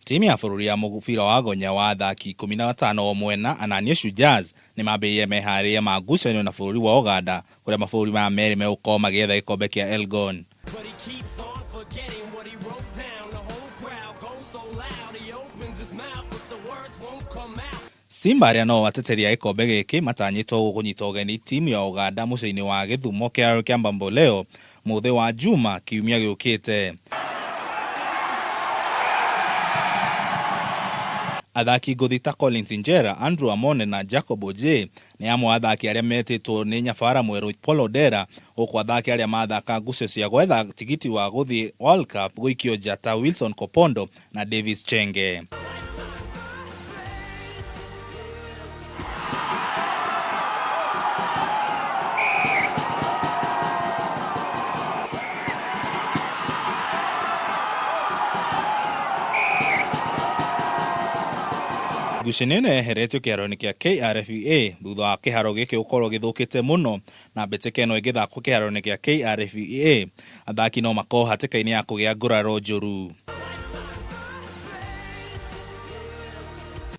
Timu ya bũrũri ya mũbira wa gonya wa athaki 15 o mwena Anania Shujaz nĩmambĩrĩirie meharĩria ma ngucanio na bũrũri wa Ũganda kũrĩa mabũrũri maya merĩ megũkorwo magĩetha gĩkombe kĩa Elgon. Simba arĩa no ateteri a gĩkombe gĩkĩ matanyĩtwo kũnyita ũgeni timu ya Ũganda mũciĩ-inĩ wa Gĩthumo kĩharo kĩa Bamboleo mũthĩ wa Juma kiumia gĩũkĩte. Athaki ngũthi ta Collins Injera, Andrew Amone na Jacob Ojee nĩ amwe a athaki arĩa metĩtwo nĩ nyabara mwerũ Paul Odera, gũkũ athaki arĩa mathaka ngucio cia gwetha tigiti wa gũthiĩ World Cup gũikio nja ta Wilson Kopondo na Davis Chenge. Ngucanio ĩno yeheretio kĩharo-inĩ kĩa KRFUA thutha wa kĩharo gĩkĩ gũkorwo gĩthũkĩte mũno na mbĩtĩka ĩno ĩngĩthakwo kĩharo-inĩ kĩa KRFUA athaki no makorwo hatĩka-inĩ ya kũgĩa nguraro njũru.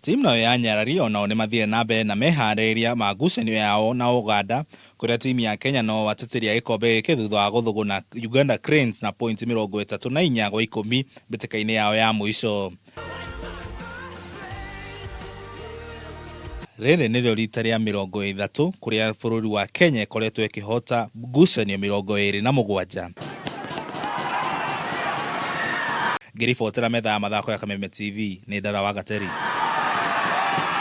Timu nayo ya Nyarari onao nĩmathire na mbere na meharĩrĩria ma ngucanio yao na Ũganda kũrĩa timu ya Kenya no ateteri a gĩkombe gĩkĩ thutha wa gũthũgũna Uganda Cranes na pointi 34 gwa 10 mbĩtĩka-inĩ yao ya mũico. Rĩrĩ nĩrĩo rita rĩa 30 kũrĩa bũrũri wa Kenya ĩkoretwo ĩkĩhota ngucanio 27. Ngĩribotera metha ya mathako ya Kameme TV nĩ Ndara wa Gateri.